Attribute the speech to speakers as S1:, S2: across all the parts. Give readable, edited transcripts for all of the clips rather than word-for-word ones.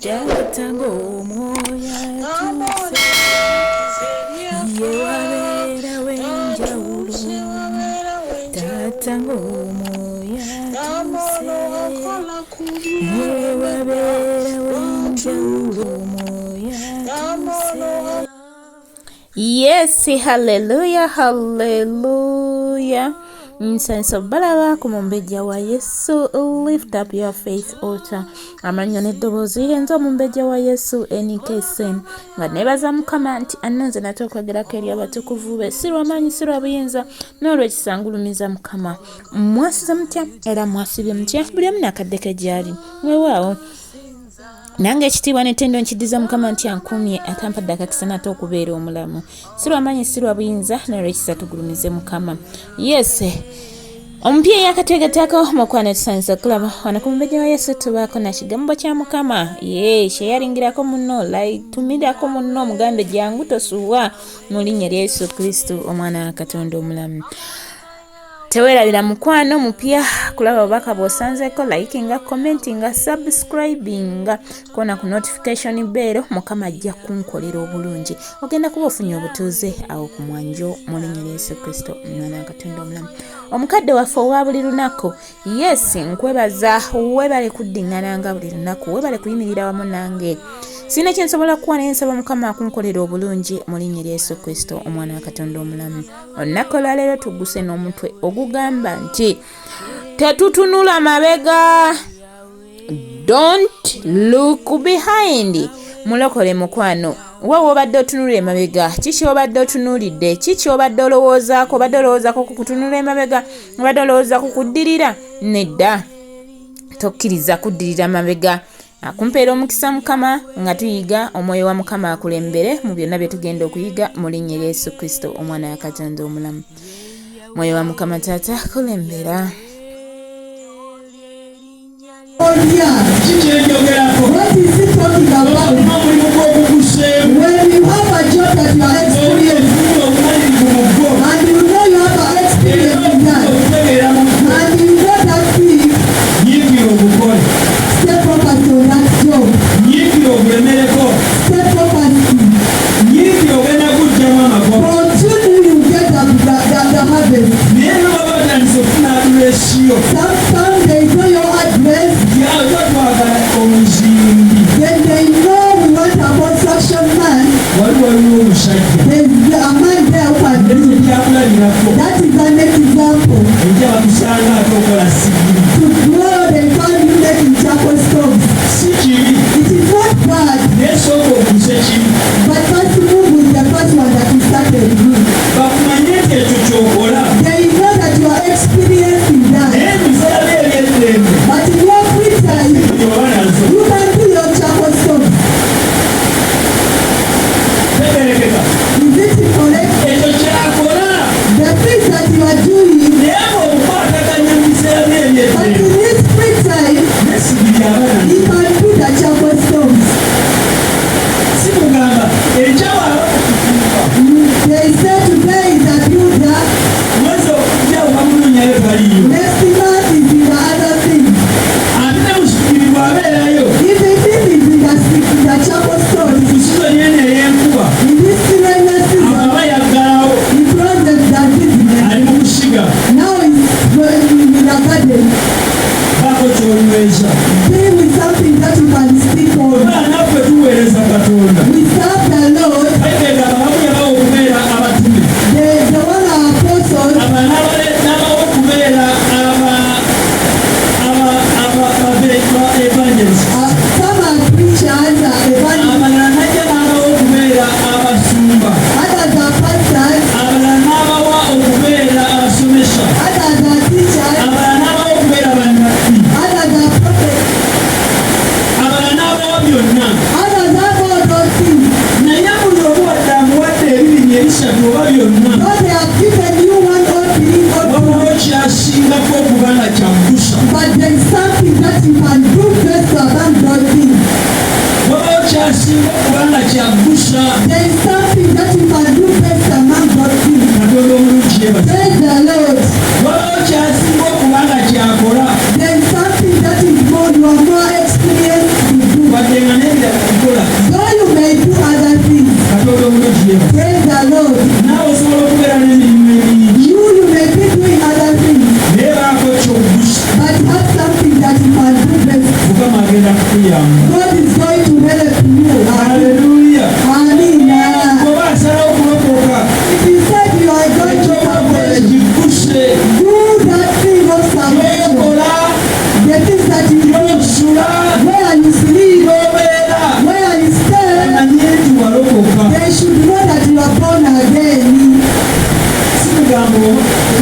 S1: Taata ng'omwoyo atuuse, ye wabeerawo enjawulo. Taata ng'omwoyo atuuse, ye wabeerawo enjawulo. Omwoyo atuuse. Yes, hallelujah, hallelujah. Nsanyusa balaba ku mumbejja wa Yesu, lift up your faith altar. Amannya n'eddoboozi yenze omumbejja wa Yesu NKSN, nga neebaza Mukama nti annonze nate okwogerako eri abatukuvu be, si lwa maanyi, si lwa buyinza, n'olwekisa ngulumiza Mukama. Mwasize mutya era mwasibye mutya buli omu n'akadde ke gy'ali? Weewaawo, nange ekitiibwa n'ettendo nkiddiza Mukama nti ankuumye ate ampadde akakisa nate okubeera omulamu, si lwa maanyi, si lwa buyinza, n'olwekisa tugulumize Mukama. Yes, omupya eyakategatako mukwano, tusanyusa okulaba wano ku Mumbejja wa Yesu. Tubaako na kigambo kya Mukama ye kyeyalingirako munno, tumirako munno, omugambe jangu tosuwa mu linnya lya Yesu Kristo, omwana wa Katonda omulamu. Teweerabira mukwano mupya kulaba obubaka bw'osanzeeko, likinga, commentinga, subscribinga, kona ku notification bell. Mukama ajja kunkolera obulungi, ogenda kuba ofunye obutuuze awo ku mwanjo mu linnya lya Yesu Kristo, omwana wa Katonda omulamu. Omukadde waffe owa buli lunaku, yes, nkwebaza, webale kuddiŋŋananga buli lunaku, webale kuyimirira wamu nange. Sirina kyensobola kuwa, naye nsaba Mukama akunkolera obulungi mu linnya lya Yesu Kristo, omwana wa Katonda omulamu. Olunaku olwaleero tugguse n'omutwe ogugamba nti tetutunula mabega, don't look behind. Mulokole mukwano, wa wobadde otunula emabega? Kiki obadde otunuulidde? Kiki obadde olowoozaako? Obadde olowoozaako ku kutunula emabega? Obadde olowooza ku kuddirira? Nedda, tokkiriza kuddirira mabega. Akumpeera omukisa Mukama nga tuyiga. Omwoyo wa Mukama akulembere mu byonna bye tugenda okuyiga mu linnya erya Yesu Kristo, omwana wa Katonda omulamu. Mwoyo wa Mukama Taata, kulembera.
S2: Olya.
S3: Kiki kyenjogerako?
S2: What is he talking about?
S3: Olina omulimu gw'okuguseemu.
S2: When you have a job that you are experienced,
S3: Ofuula obumalirivu mu gwo.
S2: And you know you have an experience in that,
S3: Okutegeera mu gwo.
S2: And you know that thing,
S3: Nyiikira ogukole.
S2: Stay focused on that job.
S3: Nyiikira ogulemereko.
S2: Stay focused.
S3: Nyiikira, ogenda kuggyamu amagoba.
S2: Continue, you get the harvest.
S3: Naye nga baba batandise okufuna address yo,
S2: Some they know your address,
S3: yaza twagala omuzimbi.
S2: Then they know we want a construction man.
S3: Waliwo omusajja.
S2: There's a man there who can do.
S3: Ekyo kyakulabirako.
S2: That is an example.
S3: Ejja bakusanga ate okola sigiri.
S2: Tomorrow they found you making charcoal stoves.
S3: Si kibi.
S2: It is not bad,
S3: Naye sooka okuse kibi.
S2: But first move with the first one that you started with.
S3: Bakumanye nti ekyo kyokola.
S2: They know that you are experiencing that.
S3: Naye ebiseera byo eby'eddembe,
S2: But in your free time,
S3: oba nazo.
S2: You can do your charcoal stoves.
S3: Tegerekeka?
S2: Is it correct?
S3: Ekyo kyakola.
S2: The things that you are doing,
S3: Naye ng'okukwataganya mu biseera byo
S2: but
S3: eby'eddembe,
S2: in his free time,
S3: nesigiri aba nazo.
S2: He can do the charcoal stoves.
S3: Si kugamba enkya bw'aba kufumba,
S2: They say today is a builder,
S3: mwezi okujja bamunoonyayo taliiyo.
S2: Next month is in the other thing.
S3: Ate ne musigiri bw'abeerayo,
S2: Even if he's in the charcoal stoves,
S3: ku season eno ey'enkuba,
S2: in this rainy season,
S3: aba yaggalawo.
S2: He closes the business.
S3: Ali mu kusiga.
S2: Now he's going in the garden.
S3: Baako ky'onyweza.
S2: Be with something that you can speak on.
S3: Oba naffe tuweereza Katonda.
S2: We serve the Lord.
S3: Bayibuli egamba abamu yabawa okubeera abatume,
S2: The one are apostles,
S3: abalala n'abawa okubeera aba evangelist,
S2: some are preachers, evangelists,
S3: abalala najja n'abawa okubeera abasumba,
S2: others are pastors,
S3: abalala n'abawa okubeera abasomesa,
S2: others are teachers,
S3: abalala n'abawa okubeera bannabbi,
S2: others are prophets,
S3: abalala n'abawa byonna.
S2: Others have all those things.
S3: Naye buli omu wadde amuwadde ebibiri, ebisatu oba byonna,
S2: God, they have given you one or three or two,
S3: wabulawo kyasingako okuba nga kyakusa.
S2: But there is something that you can do best among those things.
S3: Wabawo kyasinga okuba nga kyakusa.
S2: There is something that you can do best among those things.
S3: Katonda omulungi yebaza.
S2: Praise the Lord.
S3: Wabawo kyasinga okuba nga kyakola.
S2: There is something that is more, you are more experienced to do.
S3: Wadde nga n'ebirala.
S2: God is going to help you.
S3: Haleluya.
S2: Amina.
S3: Bw'oba asalawo okulokoka,
S2: If you said you are going to
S3: ekyokukola
S2: salvation,
S3: kikuse.
S2: do that thing of salvation.
S3: Byokola,
S2: The things that you do,
S3: by'osula,
S2: where you sleep,
S3: by'obeera,
S2: where you stay,
S3: omanye nti walokoka.
S2: they should know that you are born again.
S3: Si bigambo,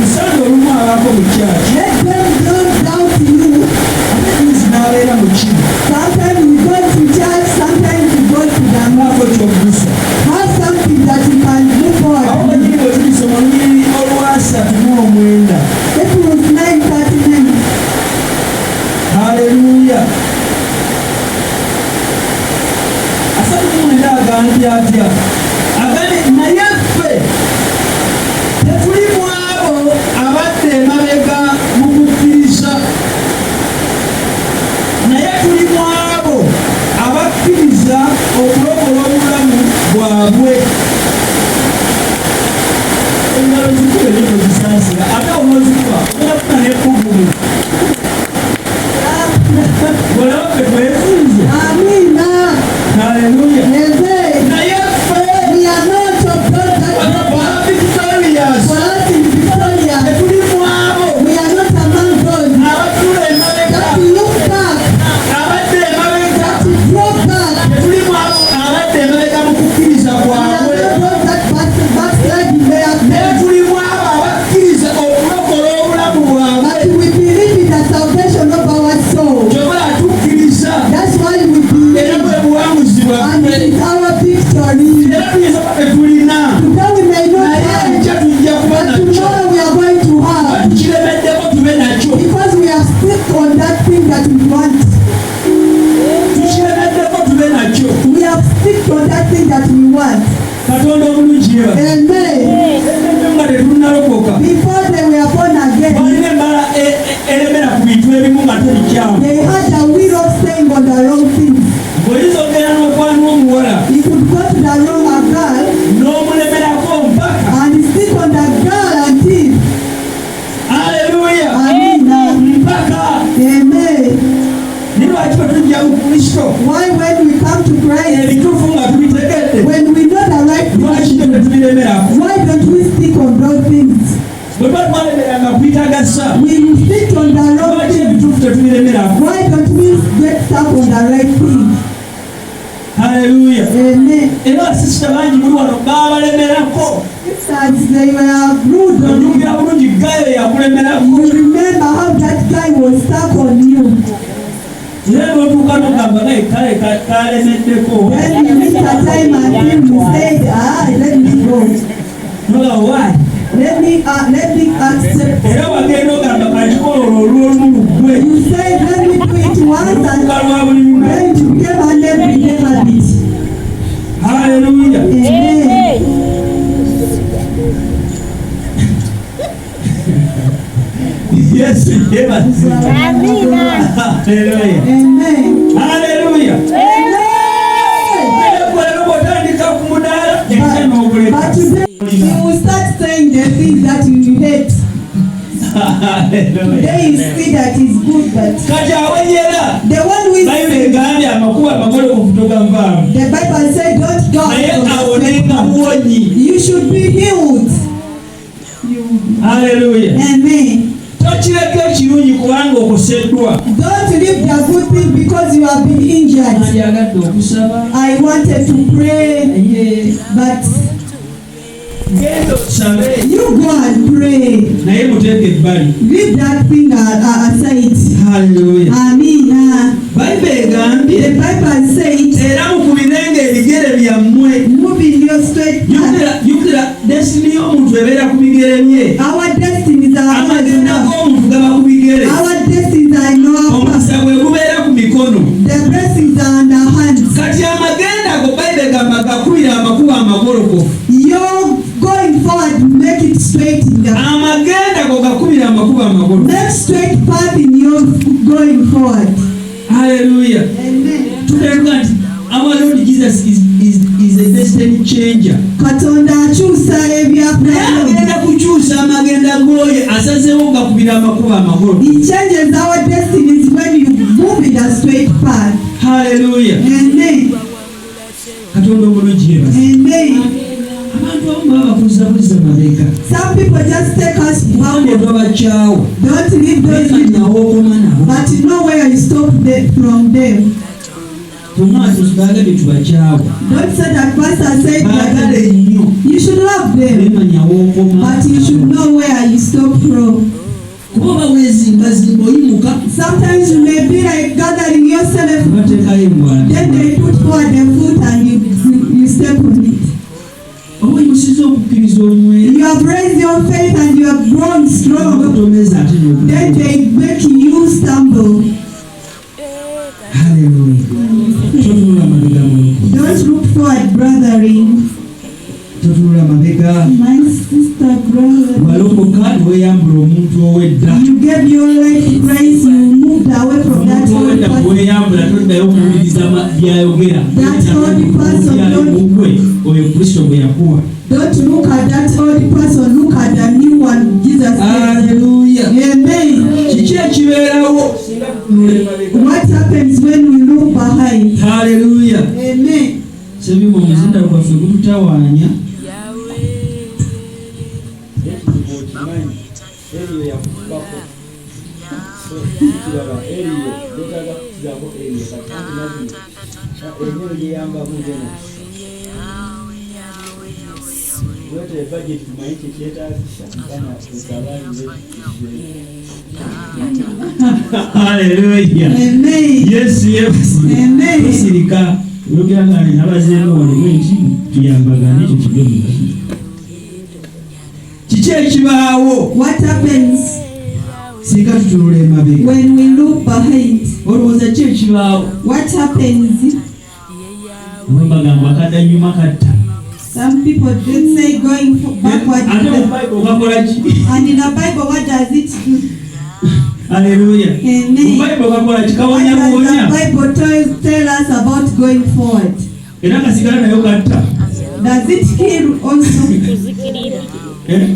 S3: nsanga olumu abaako mu kyaki.
S2: Let them don't doubt you.
S3: Ate juzi n'abeera mu kino.
S2: Sometimes you go to church, sometimes you go to the
S3: Abaako ky'okugusa.
S2: Have something that you can move
S3: Awo
S2: forward.
S3: kanyini bwe tulisoma olunyiriri olwasatu mu omwenda.
S2: Hebrews 9:39.
S3: Haleluya. 39 agambye atya? Agambye naye ffe tetuli mu abo abadda emabega mu kukkiriza, naye tuli mu abo abakkiriza okulokola obulamu bwabwe. Engalo zikube nnyo tozisaasira, ate onoozikuba ogenda kufuna n'ebbugumu. Olaba ffe twefunze.
S2: Amina.
S3: Haleluya.
S2: Amen.
S3: Naye ffe
S2: We are not of those that
S3: ba victorious,
S2: for us in Victoria.
S3: tetuli mu abo
S2: We are not among those
S3: abatula emabega,
S2: that look back,
S3: abadda emabega.
S2: that draw back.
S3: Tetuli mu abo abadda emabega mu kukkiriza
S2: We are
S3: kwabwe,
S2: not those that backslide in their
S3: naye
S2: faith.
S3: tuli mu abo abakkiriza okulokola obulamu bwabwe.
S2: But we believe in the salvation of our soul.
S3: Kyova tukkiriza,
S2: That's why we
S3: era
S2: believe.
S3: bwe buwanguzi
S2: And
S3: bwaffe.
S2: it is our victory.
S3: Era tuyinza kuba tetulina,
S2: Today we may not
S3: naye
S2: have,
S3: enkya tujja kuba
S2: but
S3: nakyo.
S2: tomorrow we are going to have.
S3: Tukiremeddeko tube nakyo.
S2: Because we are still on that thing that we want.
S3: Tukiremeddeko tube nakyo.
S2: We have stick on that thing that we want.
S3: Katonda omulungi yeebale.
S2: Amen.
S3: Nga tetunnalokoka,
S2: Before they were born again,
S3: balina embala eremera ku bintu ebimu nga tebikyamu.
S2: they had a will of staying on the wrong things.
S3: Ng'oyinza okugenda n'okwana omuwala
S2: You could go to the wrong a girl
S3: n'omulemerako mpaka.
S2: and stick on the girl until
S3: Aleluya.
S2: Amina.
S3: Mpaka.
S2: Amen.
S3: Naye lwaki bwe tujja mu Kristo,
S2: Why when we come to Christ,
S3: ebituufu nga tubitegedde,
S2: when we know the right
S3: lwaki
S2: thing,
S3: byo tetubiremerako?
S2: why don't we stick on those things?
S3: Bwe tuba twalemeranga kuyitagasa,
S2: We stick on the wrong
S3: lwaki
S2: thing.
S3: ebituufu tetubiremerako?
S2: Why don't we get stuck on the right thing?
S3: Aleluya.
S2: Amen.
S3: Era basisita bangi muli wano baabalemerako.
S2: Sisters, they were rude on you.
S3: Ojjukira bulungi gayo yakulemerako.
S2: You remember how that guy was stuck on you.
S3: Era n'otuuka n'ogamba naye kale kalemeddeko.
S2: Then you reach a time until you said, ah, let me go.
S3: Noga why?
S2: Let me accept.
S3: Era wagenda ogamba kakikola olwo olw'olumu luggwe.
S2: You said, let me do it once and
S3: Oluuka lwa buli lunaku.
S2: then it became an everyday habit.
S3: Haleluya.
S2: Amen.
S3: Yesu yeebazibwe. Haleluya.
S2: Amen.
S3: Haleluya.
S2: Amen.
S3: Naye gwe leero bw'otandika ku mudaala, enkya n'oguleka.
S2: But today, you will start saying the things that you hate.
S3: Haleluya.
S2: Today you see that is good, but
S3: Kati awenyera
S2: the one who is
S3: Bayibuli egambye amakubo amagolokofu togavaamu.
S2: the Bible said, don't go.
S3: Naye awonenga buwonyi.
S2: You should be healed.
S3: Haleluya.
S2: Amen.
S3: Tokireka ekirungi kubanga okoseddwa.
S2: Don't leave the good thing because you have been injured.
S3: Nandyagadde okusaba.
S2: I wanted to pray,
S3: Naye
S2: but
S3: genda osabe.
S2: you go and pray.
S3: Naye muteeke ebbali.
S2: Leave that thing aside.
S3: Haleluya.
S2: Amina.
S3: Bayibuli
S2: The
S3: egambye
S2: Bible said,
S3: era mukubirenga ebigere byammwe.
S2: move in your straight path.
S3: Jjukira destiny y'omuntu ebeera ku bigere bye.
S2: Our destinies are
S3: Amagenda g'omuntu gaba ku bigere.
S2: Our destinies are in our path.
S3: Omukisa gwe gubeera ku mikono.
S2: The blessings are in our hands.
S3: Kati amagenda ago Bayibuli egamba gakubira amakubo amagolokofu.
S2: You're going forward, make it straight in the
S3: Amagenda ago gakubira amakubo amagolokofu.
S2: make straight path in your going forward.
S3: Haleluya.
S2: Amen.
S3: Tuteeka nti our Lord Jesus is a destiny changer.
S2: Katonda akyusa
S3: Naye
S2: ebyafaayo.
S3: agenda kukyusa amagenda g'oyo asazeewo gakubira amakubo amagolokofu.
S2: He changes our destinies when you Move in the straight path.
S3: Haleluya.
S2: Amen.
S3: Katonda omulungi yebaza.
S2: Amen.
S3: Abantu abamu baba bakuzabuza mabega.
S2: Some people just take us
S3: Kubanga
S2: backward.
S3: otobakyawo.
S2: Don't leave those people,
S3: Nawo okoma nabo.
S2: but know where you stop from them.
S3: Tumaaso tubagambye tubakyawo.
S2: Don't say that pastor said
S3: Baagale
S2: that.
S3: nnyo.
S2: You should love them,
S3: Bemanya w'okoma.
S2: but you should know where you stop from.
S3: Kuba oba weezimbazimba oyimuka.
S2: Sometimes you may be like gathering yourself,
S3: Bateekayo engwala.
S2: then they put forward the foot and you step on it.
S3: Oba oyimusiza okukkiriza onywere.
S2: You have raised your faith and you have grown strong.
S3: Bakutomeza ate
S2: Then
S3: n'okutomeza.
S2: they make you stumble.
S3: Haleluya. Totunula mabega muloko.
S2: Don't look forward, brethren.
S3: Totunula mabega.
S2: My sister, brother.
S3: Walokoka ne weeyambula omuntu ow'edda.
S2: You gave your life to Christ, you moved away from that
S3: Omuntu
S2: old
S3: ow'edda
S2: person.
S3: bw'oyambula toddayo okuwuliriza by'ayogera.
S2: That old person
S3: Byali
S2: don't-
S3: mugwe oyo Kristo gwe yakuwa.
S2: Don't look at that old person, look at the new one Jesus gave.
S3: Haleluya.
S2: Amen.
S3: Kiki ekibeerawo singa tutunula emabega?
S2: What happens when we look behind?
S3: Haleluya.
S2: Amen.
S3: Sebimu omuzinda gwaffe gututawaanya. Haleluya.
S2: Amen.
S3: Yesu yeebazibwe.
S2: Amen.
S3: Tosirika oyogera nga nabazeemu wano nti tuyambagane ekyo kive mu Kiki ekibaawo
S2: What happens
S3: singa tutunula emabega?
S2: when we look behind?
S3: Olowooza ki ekibaawo?
S2: What happens?
S3: Abamu bagamba akadda nnyuma katta.
S2: Some people don't say going backward.
S3: Ate mu Bayibuli kakola ki?
S2: And in the Bible, what does it do?
S3: Haleluya. Mu
S2: Amen.
S3: Bayibuli kakola ki?
S2: What
S3: Kawonya
S2: does the
S3: buwonya.
S2: Bible tell us about going forward?
S3: Era kasigala nayo katta.
S2: Does it kill also?
S3: Eh?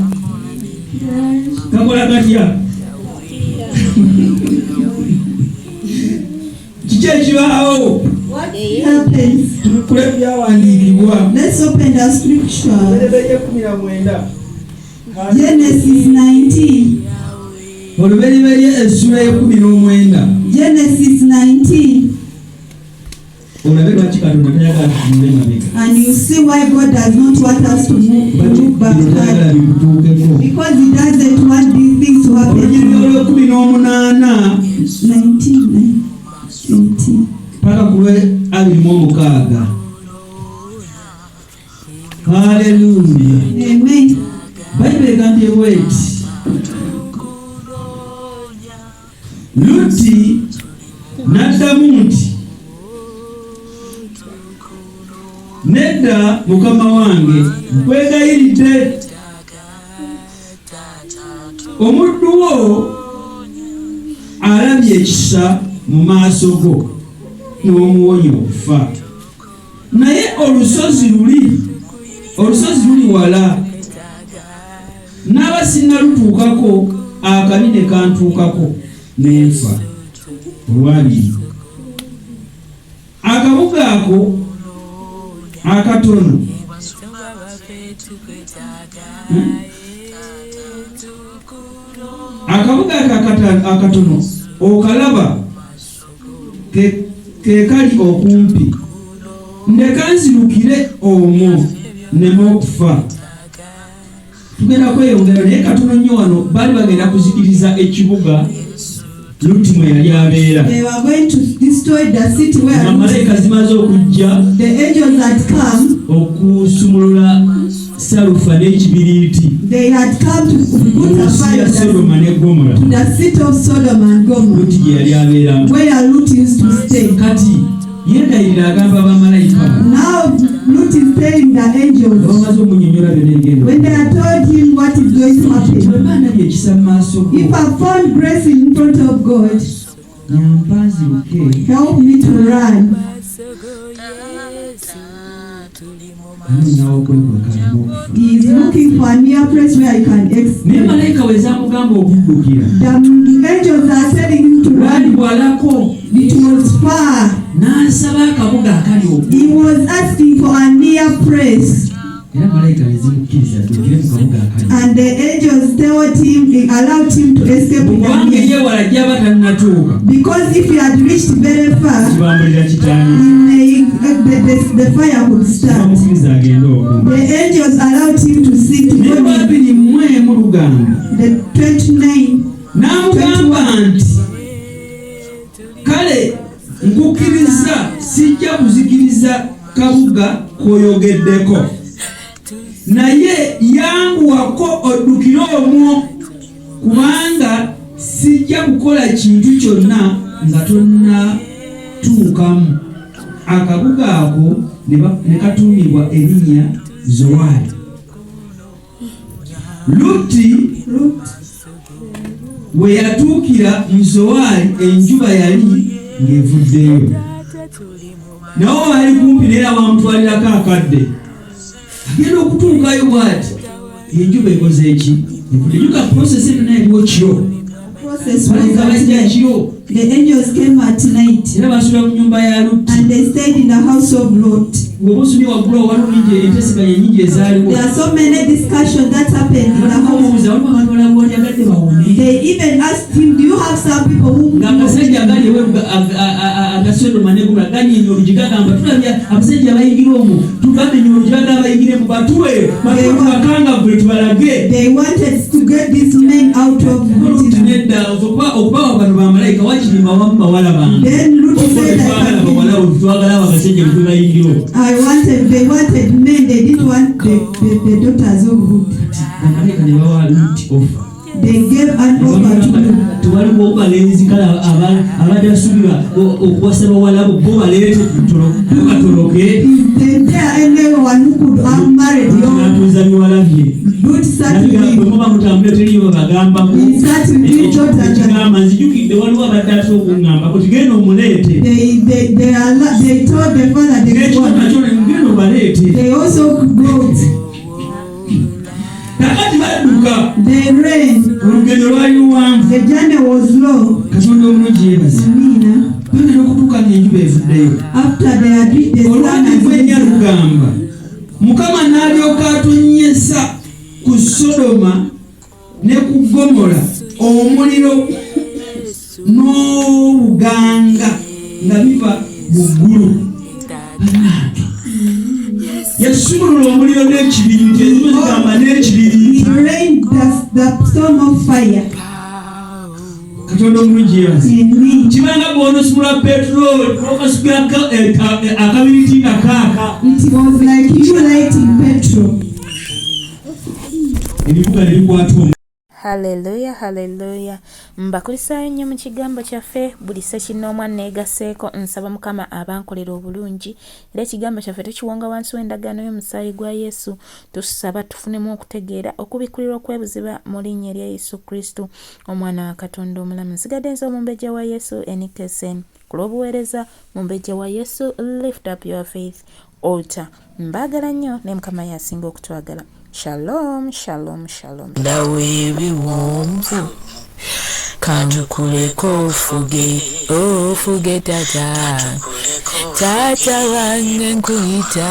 S3: Kakola katya? Kiki ekibaawo?
S2: What happens?
S3: Tubikule ebyawandiikibwa.
S2: Let's open the scripture.
S3: Olubereberye 19.
S2: Genesis 19.
S3: Olubereberye essula y'e19.
S2: Genesis 19.
S3: Olabe lwaki Katonda tayagala tutunule mabega.
S2: And you see why God does not want us to move, to look
S3: Bino tayagala
S2: backward.
S3: bikutuukeko.
S2: Because He doesn't want these things to happen.
S3: Olunyiriri olw'e18
S2: 19, 18.
S3: paka ku lwe26. Haleluya.
S2: Amen.
S3: Bayibuli egambye bw'eti. Lutti n'addamu nti nedda mukama wange nkwegayiridde omuddu wo alabye ekisa mu maaso go n'omuwonya okufa naye olusozi luli wala n'aba sinnalutuukako akabi ne kantuukako n'enfa. Olwabiri akabuga ako akatono akabuga ako akatono okalaba ke kali okumpi ndeka nzirukire omwo nneme okufa. Tugenda kweyongera naye katono nnyo wano baali bagenda kuzikiriza ekibuga Lutti mwe yali abeera.
S2: They were going to destroy the city where
S3: Nga malayika zimaze okujja
S2: the angels had come.
S3: okusumulula salufa n'ekibiriiti
S2: They had come to put
S3: mu
S2: a
S3: nsi
S2: fire
S3: ya
S2: to the,
S3: Sodoma ne Gomora
S2: to the city of Sodom and Gomorrah,
S3: Lutti gye yali abeeramu.
S2: where Lot used to stay.
S3: Kati yeegayirira agamba bamalayika bano.
S2: Now Lot is telling the angels,
S3: Bamaze omunnyonnyola byonna ebigenda
S2: when they had told him what is going to happen,
S3: bwe mba ndabye ekisa mu maaso go
S2: if I found grace in front of God,
S3: nyamba nziruke.
S2: help me to run.
S3: Anoonya w'okwekweka aleme okufa.
S2: He is looking for a near place where he can
S3: Naye
S2: escape.
S3: malayika we zaamugamba okuddukira
S2: The angels are telling him to
S3: lwali
S2: run.
S3: bwalako
S2: It was far.
S3: N'asaba akabuga akali okumpi.
S2: He was asking for a near place.
S3: Era malayika ne zimukkiriza addukire mu kabuga akali.
S2: And the angels told him, he allowed him to escape in the
S3: Kubanga
S2: near.
S3: eyewala gy'aba tannatuuka,
S2: Because if he had reached very far,
S3: kibambulira kitandika.
S2: he may, the fire could start.
S3: Bamukkiriza agende okumpi.
S2: The angels allowed him to see to
S3: Naye
S2: go near.
S3: 21 lugamba,
S2: The 29.
S3: n'amugamba nti, kale nkukkiriza, sijja kuzikiriza kabuga k'oyogeddeko, naye yanguwako oddukire omwo, kubanga sijja kukola kintu kyonna nga tonnatuukamu. Akabuga ako ne katuumibwa erinnya Zowaali. Lutti we yatuukira mu Zowaali, enjuba yali ng'evuddeyo. Nawo baali kumpi, neera bamutwalirako akadde. Agenda okutuukayo bw'ati, enjuba ekoze eki? Evudde. Process eno yaliwo kiro.
S2: Process was
S3: Malayika
S2: at
S3: bajja
S2: night.
S3: kiro.
S2: The angels came at night
S3: Era basula mu nyumba ya Lutti.
S2: and they stayed in the house of Lot.
S3: Bw'oba osomye waggulu awo, waliwo bingi, enteeseganya nyingi ezaaliwo.
S2: There are so many discussions that happened in the house.
S3: Bamubuuza, waliwo abantu balala b'olyagadde bawone?
S2: They even asked him, "Do you have some people who
S3: Ng'agasajja agali eweru aga Sodoma ne Gomora ganyenya olugi, gagamba, tulabye abasajja abayingira omwo, tubamenya olugi, bagamba bayingiremu, batuwe batuwe tubakangavvule tubalage.
S2: They wanted to get these men out of
S3: Lutti
S2: Lutina.
S3: nedda, okubawa bano bamalayika, wakiri mbawamu bawala bange.
S2: Then Lut said,
S3: Twagala
S2: I,
S3: bawala bo, twagala abo abasajja bwe bayingira omwo.
S2: I wanted, they wanted men, they didn't want the daughters of Lut.
S3: Bamalayika ne bawa Lutti offer.
S2: They gave an offer to Lut.
S3: Tewaliwo balenzi kale abadasubirwa okuwasa bawala bo, bo baleete tukatoloke.
S2: Is there anyone who could have married your
S3: Natuuza biwala bye.
S2: Lut sat with him.
S3: Bwemuba mutambule teriyo babagambaku.
S2: He sat with his daughters.
S3: Ekigamba nzijukidde, waliwo abadde ate okuŋŋambako tigenda omuleete.
S2: They told the father they
S3: N'ekyo
S2: want.
S3: nakyo genda obaleete.
S2: They also brought.
S3: Kakati badduka.
S2: They ran.
S3: Olugendo lwali luwanvu.
S2: The journey was long.
S3: Katonda omulungi yeebaze.
S2: Amina.
S3: Bagenda okutuuka ng'enjuba evuddeyo.
S2: After they had reached the sun
S3: Olwandikwa
S2: has
S3: ennya
S2: risen,
S3: lugamba, Mukama n'alyoka atonnyesa ku Sodoma ne ku Gomola omuliro n'obuganga nga biva mu ggulu. Bannange, yasumulula omuliro n'ekibiriiti, ezimu zigamba n'ekibiriiti.
S2: He rained the storm of fire.
S3: Katonda omulungi yeebaze.
S2: Amen.
S3: Kibanga bw'onosumula petroli okasukirako akabiriiti nga kaaka.
S2: It was like you lighting petrol.
S3: Ebibuga ne bikwata omuliro.
S1: Haleluya, haleluya! Mbakulisaayo nnyo mu kigambo kyaffe buli ssekinnoomu anneegaseeko. Nsaba Mukama abankolera obulungi, era ekigambo kyaffe tukiwonga wansi w'endagaano y'omusaayi gwa Yesu. Tusaba tufunemu okutegeera, okubikkulirwa okwebuziba mu linnya erya Yesu Kristo, omwana wa Katonda omulamu. Nsigadde nze Omumbejja wa Yesu Enikesen, ku lw'obuweereza Mumbejja wa Yesu Lift Up Your Faith Altar. Mbaagala nnyo, ne Mukama yasinga okutwagala. Shalom, shalom, shalom.
S4: Ndawo ebiwonvu kantukuleko, ofuge, ofuge tata, tata wange, nkuyita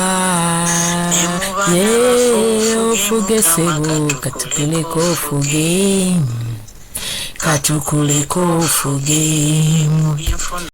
S4: ye ofuge sebo, katukuleko ofuge, katukuleko ofuge.